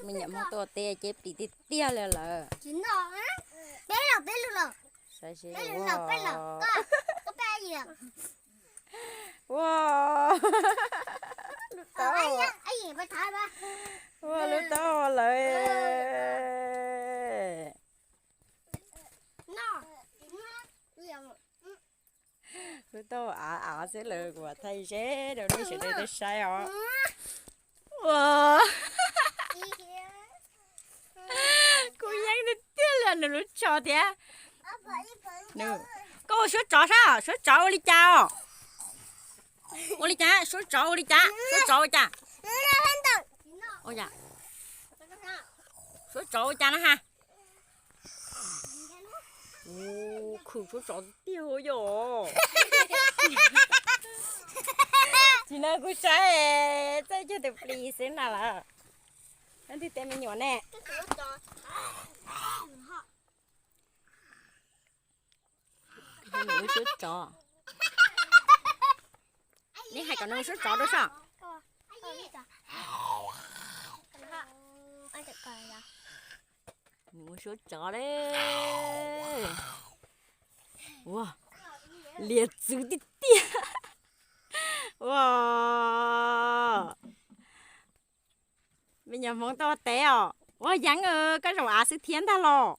Me nyuam Hmoob tuaj teb ces plis tiag tiag li lawm. Saib seb, ua, lub taub, ua lub taub lawm. Lub taub av av xwb lawm, kuv thaij seb rau nej sawv daws tau saib os. Ua, kub yeeb tiag tiag li nws lub tsho thiab. Koj ua suab tsov sab, suab tsov ua li cas os? Ua li cas, suab tsov ua li cas, suab tsov ua cas? Suab tsov ua cas na ha? Khwm suab tsov tiag yom. Tsis no kuv saib txawj cog tus plis xwb na lawm. Leej twg teb me nyuam ne? Nws ua suab tsov. Neb hais kom nws ua suab tsov rau soj. Nws ua suab tsov le. Ua, lias txwv tiag tiag. Ua, me nyuam Hmoob tuaj teb os. Ua Yeeb, koj zaum av xwb thiab ntag los?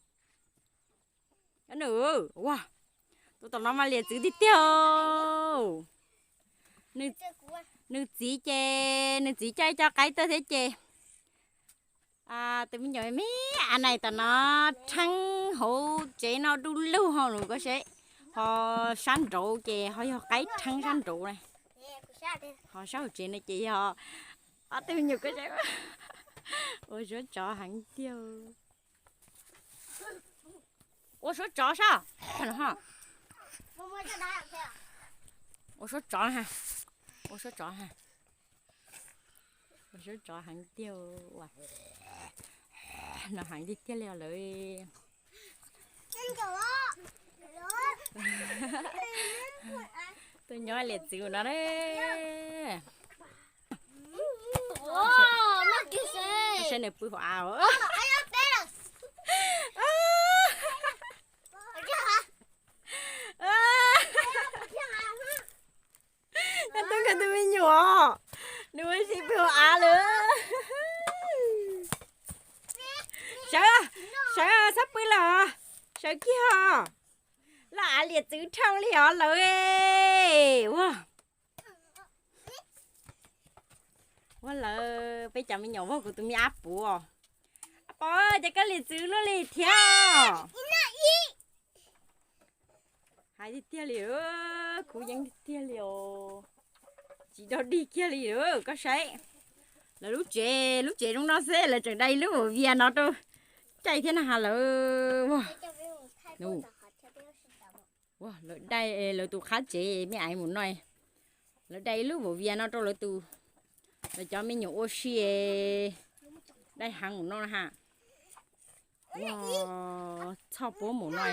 Ua, tus tom no mas lias txwv tiag tiag. Nws txiv ces nws txiv coj ib co qaib tuaj thiab ces tus me nyuam me av nais tom no rheeb hauv tsev no du lug ho nws koj seb, ho sab nraud ces ho yog qaib rheeb sab nraud na, ho sab hauv tsev no ces yog ob tug me nyuam koj seb. Ua suab tsov heev tiag. Ua suab tsov sab. Ua suab tsov, ua suab tsov, ua suab tsov heev tiag. No heev tiag tiag li os lawv. Tuaj nyob lias txwv no na. Saib nws pw hauv av. Koj tub nkawd tus me nyuam, nws ua si pw hauv av lawm. Sawv, sawv txhob pw lawm, sawv kiag os. Loj av lias txwv dhau li os lawv. Ua, ua lawv peb cov me nyuam vog kuv tus me ab puv. Ab pov, ces koj lias txwv luaj li thiab. Hais tiag tiag li, khuv yeeb tiag tiag li os. Tsis dog dig kiag li, koj saib. Lawv lub tsev, lub tsev zoo no xwb lawv tseem dai ib lub vauv vias no rau caij thiab na has lawv. Lawv dai lawv tus qhab tsev me aiv mus no, lawv dai ib lub vauv vias no rau lawv tus, lawv cov me nyuam ua si dai heev mus no na ha. Txhoj puab mus no,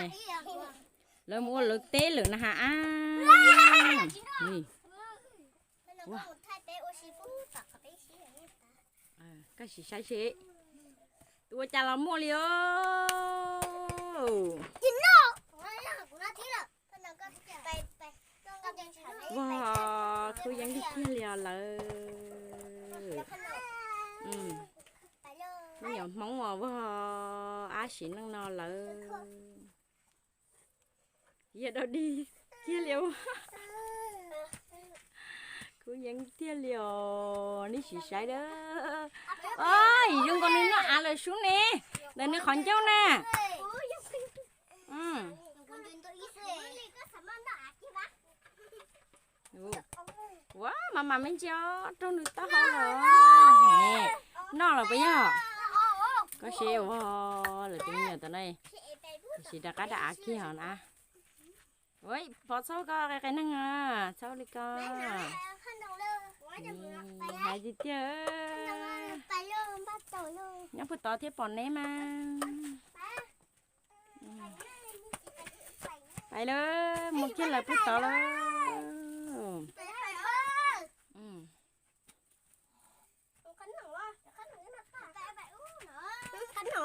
lawv mus ua lawv teb lawm na ha. Koj sim saib seb, tus ua cas los muaj li os. Vag, khuv yeeb tiag tiag li os lawv. Me nyuam Hmoob uas vag ab sim neej no lawv. Yog dog dig kiag li. Khuv yeeb tiag li os, neb sim saib a. Yim zoo nkaus nws noj av lawm sub ne, ntawm nws qhov ncauj na. Ua, mas mas me ntsis os, raug nws taub hau lawm. Noj los puas yog? Koj seb ua, lawv tus me nyuam tom no, sim rov qab rau av kiag os na. Pov txhob koj qe qe neeg, txhob li koj. Hais tiag tiag, nyob puag tod thiab pom neb mas. Pais lawm, mus kiag lawm puag tod lawm. Ua,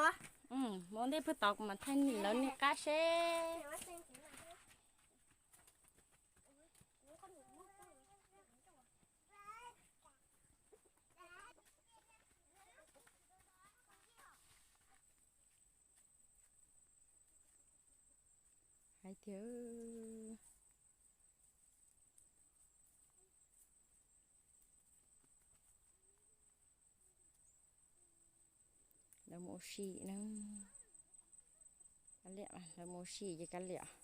Mus ua ntej puag tod kuv mam thaij lawv niag qab seb. Hais tias lawv mus ua si na. Kav liam, lawv mus ua si ces kav liam.